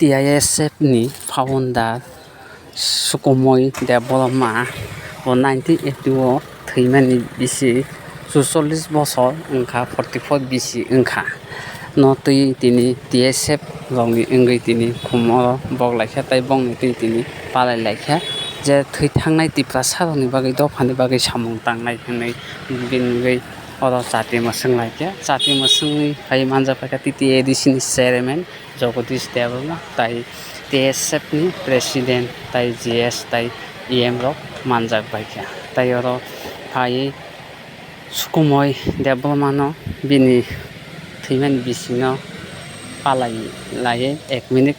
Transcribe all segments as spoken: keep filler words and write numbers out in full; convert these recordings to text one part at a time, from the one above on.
T I S F ni founder Sukumoi Debbarma bo nineteen eighty o thwimani bisi chuchollis bosor wngkha, forty four bisi wngkha. No twi tini T S F rokni wngwi tini khumoro bok laikha, tei bongni twi tini palai laikha, je thwi thangnai Tiprasa rokni bagwi, dophani bagwi samung tangnai hwnwi bini bagwi oro chati mwswng laikha. Chati mwswngwi phai manjak paikha T T A D C ni chairman Jagadish Debbarma, tai T S F ni president, tai G S, tai E M rok manjak paikha. Tai oro phai Sukumoi Debbarmano bini thwimani bisingno palai laiwi ek minute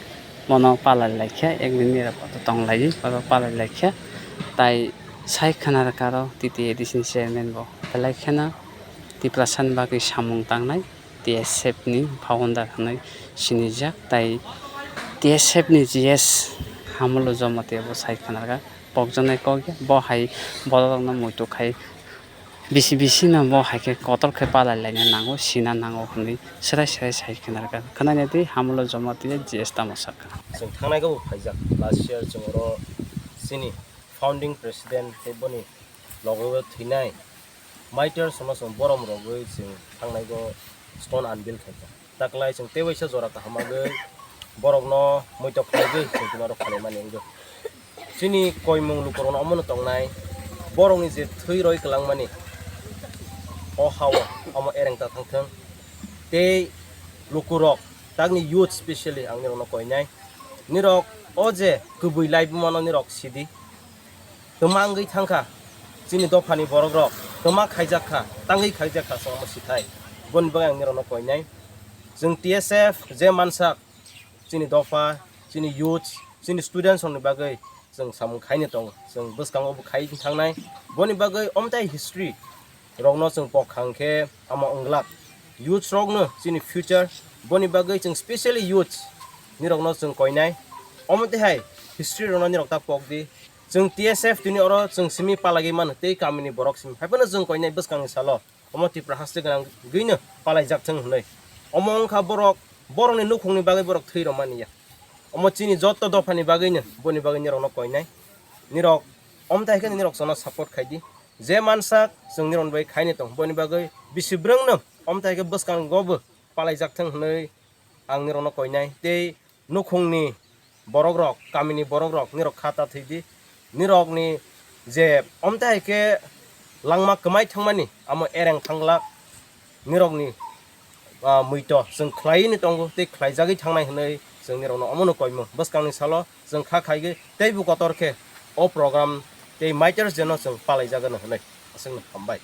bono palai laikha, ek minute nirapodo tong laiwi oro palai laikha. Tai sai khna rwkha aro T T A D C ni chairman bo belai kheno Tiprasani bagwi samung tangnai T S F ni founder hwnwi sinijak, tai T S F ni G S Hamulo Jamatia bo sai khna rwkha, pokjaknai kok ya, bo hai bororokno muitu khai bisi bisi no bo hai khe kotor khe palai laina nango, sina nango hwnwi swrai swrai sai khna rwkha. Khwnani twi Hamulo Jamatia G S tamo sakha. Chwng thangnai khe bo phaijak. Last year chwng oro chini founding president tei boni logo thwinai Maiters no chwng borom rogwi chwng thangnai go stone unveil khaikha. Taklai chwng tei waisa jora kaham agwi borokno muitok khlaigwi chwng tini oro khwlaimani wngwi. Chini koimung lukurokno omono tongnai, borokni je thwi roi kwlangmani o hao omo ereng ta thangthwng. Tei lukurok, takni youth specially ang nirokno koinai. Nirok o je kwbwi laibumano nirok sidi. Twma wngwi thangkha chini dophani borokrok, twma khaijakha, tangwi khaijakha chwngno sithai. Boni bagwi ang nirokno koinai. Chwng T S F je mansak chini dopha, chini youth, chini students rokni bagwi chwng samung khaini tongo. Chwng bwskango bo khai thangnai. Boni bagwi omtai history rokno chwng pok khang khe amo wnglak. Youth rokno chini future, boni bagwi chwng specially youth nirokno chwng koinai. Omo tei hai history rokno nirok ta pok di. Chwng T S F tini oro chwng simi palagwi mano tei kamini borok simi. Haiphano chwng koinai bwskangni salo omo Tipra haste gwnang gwino palaijak thwng hwnwi. Omo wngkha borok, borokni nukhungni bagwi borok thwi rwmani ya. Omo chini jotto dophani bagwino, boni bagwi nirokno koinai. Nirok omtai khe nirok chwngno support khai di. Je mansak chwng nirokni bagwi khaini tong, boni bagwi bisi bwrwngno omtai khe bwskango bo palaijak thwng hwnwi ang nirokno koinai. Tei nukhungni borokrok, kamini borokrok nirok kha ta thwi di. Nirokni je omtai hai khe langma kwmai thangmani, amo ereng thanglak nirokni, ah, muito chwng khlaiwi tongo tei khlaijagwi thangnai hwnwi chwng nirokno omono koimung. Bwskangni salo chwng kha khaigwi teibo kotor khe o program tei Maiters Day no chwng palaijagano hwnwi aswkno hambai.